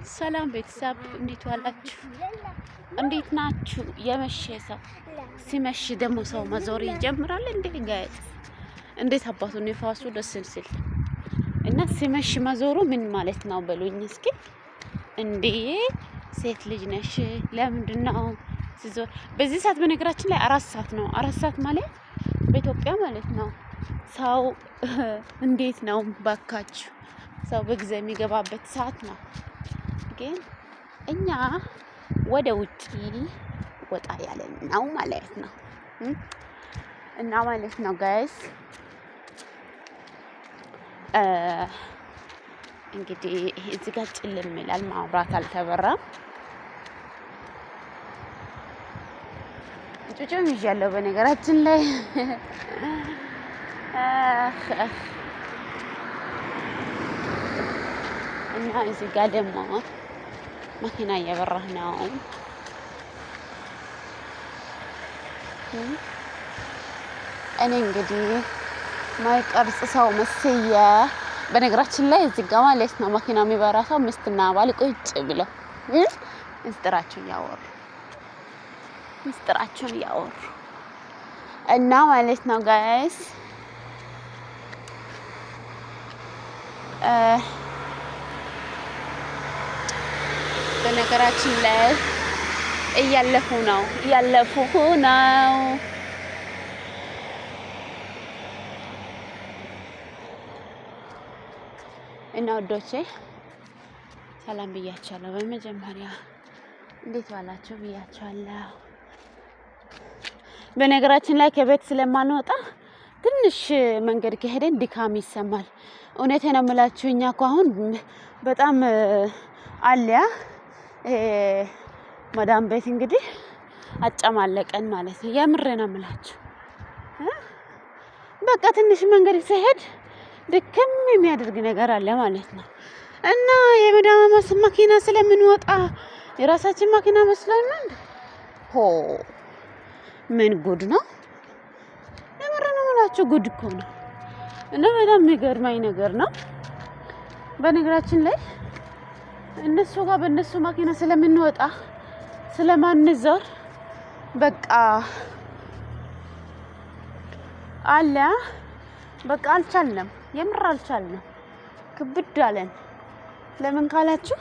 ሰላም ቤተሰብ፣ እንዴት ዋላችሁ? እንዴት ናችሁ? የመሸ ሰው ሲመሽ ደግሞ ሰው መዞር ይጀምራል። እንዴ guys፣ እንዴት አባቱ ንፋሱ ደስ ሲል እና ሲመሽ መዞሩ ምን ማለት ነው በሉኝ እስኪ። እንዴ ሴት ልጅ ነሽ፣ ለምንድን ነው ሲዞር በዚህ ሰዓት? በነገራችን ላይ 4 ሰዓት ነው። 4 ሰዓት ማለት በኢትዮጵያ ማለት ነው። ሰው እንዴት ነው ባካችሁ፣ ሰው በጊዜ የሚገባበት ሰዓት ነው። ግን እኛ ወደ ውጪ ወጣ ያለን ነው ማለት ነው። እና ማለት ነው guys፣ እንግዲህ እዚህ ጋር ጭልም ይላል፣ ማብራት አልተበራም። ጩጬም ይዣለሁ በነገራችን ላይ። እና እዚህ ጋር ደግሞ መኪና እየበራህ ነው። እኔ እንግዲህ ማይቀርጽ ሰው መስዬ፣ በነገራችን ላይ እዚህ ጋር ማለት ነው መኪና የሚበራ ሰው ሚስትና ባል ቁጭ ብለው ምስጢራቸውን እያወሩ እና ማለት ነው guys። በነገራችን ላይ እያለፉ ነው፣ እያለፉ ነው። እና ውዶቼ ሰላም ብያችኋለሁ። በመጀመሪያ እንዴት ዋላችሁ ብያችኋለሁ። በነገራችን ላይ ከቤት ስለማንወጣ ትንሽ መንገድ ከሄደን ድካም ይሰማል። እውነቴን ነው የምላችሁ። እኛ እኮ አሁን በጣም አለያ መዳም ቤት እንግዲህ አጨማለቀን ማለት ነው። የምሬ ነው የምላችሁ። በቃ ትንሽ መንገድ ሲሄድ ድክም የሚያደርግ ነገር አለ ማለት ነው። እና የመዳም መኪና ስለምንወጣ የራሳችን መኪና መስሎን ነው። ሆ ምን ጉድ ነው! የምር ነው የምላችሁ፣ ጉድ እኮ ነው። እና በጣም የሚገርመኝ ነገር ነው። በነገራችን ላይ እነሱ ጋር በእነሱ መኪና ስለምንወጣ ስለማንዞር በቃ አለ በቃ አልቻልንም። የምር አልቻልንም። ክብድ አለን። ለምን ካላችሁ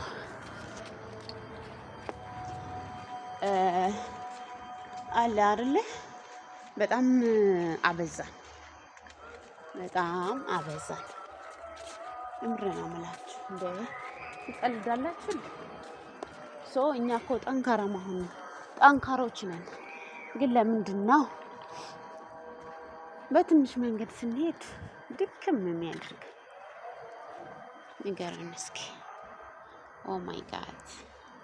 አለ አይደለ በጣም አበዛን፣ በጣም አበዛን። የምር ነው የምላችሁ። እንደ ትቀልዳላችሁ። So እኛ እኮ ጠንካራ መሆን ነው፣ ጠንካሮች ነን። ግን ለምንድን ነው በትንሽ መንገድ ስንሄድ ድክም የሚያደርግ? ንገሩን እስኪ። Oh my God፣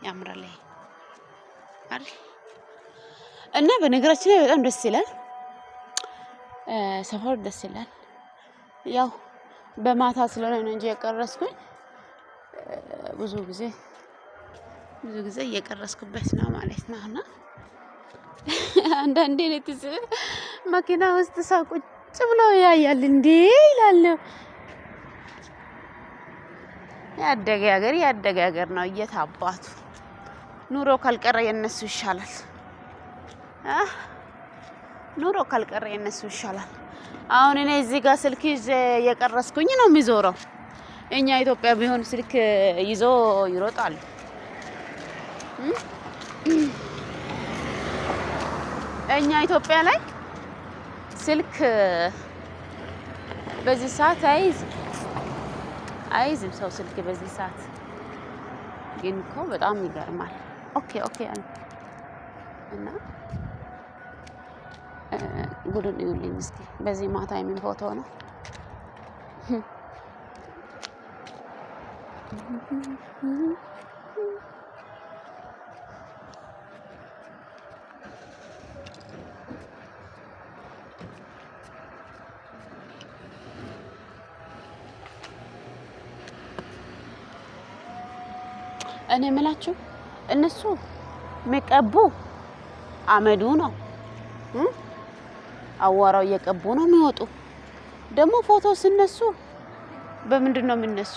ያምራል አይደል? እና በነገራችን ላይ በጣም ደስ ይላል፣ ሰፈሩ ደስ ይላል። ያው በማታ ስለሆነ ነው እንጂ የቀረስኩኝ ብዙ ጊዜ ብዙ ጊዜ እየቀረስኩበት ነው ማለት ነው። እና አንዳንዴ ትዝ መኪና ውስጥ ሰው ቁጭ ብሎ ያያል፣ እንዴ ይላሉ። ያደገ ሀገር ያደገ ሀገር ነው። እየታባቱ ኑሮ ካልቀረ የነሱ ይሻላል። ኑሮ ካልቀረ የነሱ ይሻላል። አሁን እኔ እዚህ ጋር ስልክ ይዤ እየቀረስኩኝ ነው የሚዞረው። እኛ ኢትዮጵያ ቢሆን ስልክ ይዞ ይሮጣሉ። እኛ ኢትዮጵያ ላይ ስልክ በዚህ ሰዓት አይይዝም፣ አይይዝም ሰው ስልክ በዚህ ሰዓት። ግን እኮ በጣም ይገርማል። Okay እና ጉዱን እዩልኝ እስኪ። በዚህ ማታ የምን ፎቶ ነው? እኔ የምላችሁ እነሱ የሚቀቡ አመዱ ነው፣ አዋራው እየቀቡ ነው የሚወጡ። ደግሞ ፎቶ ሲነሱ በምንድን ነው የሚነሱ?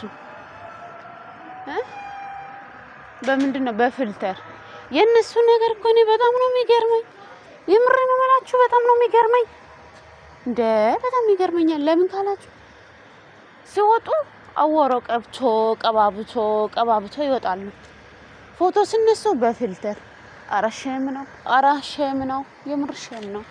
በምንድን ነው? በ filter። የእነሱ ነገር እኮ እኔ በጣም ነው የሚገርመኝ። የምር ነው የምላችሁ፣ በጣም ነው የሚገርመኝ። እንደ በጣም ይገርመኛል። ለምን ካላችሁ ሲወጡ አወሮ ቀብቶ ቀባብቶ ቀባብቶ ይወጣሉ። ፎቶ ሲነሱ በ filter። አረ shame ነው፣ አረ shame ነው፣ የምር shame ነው።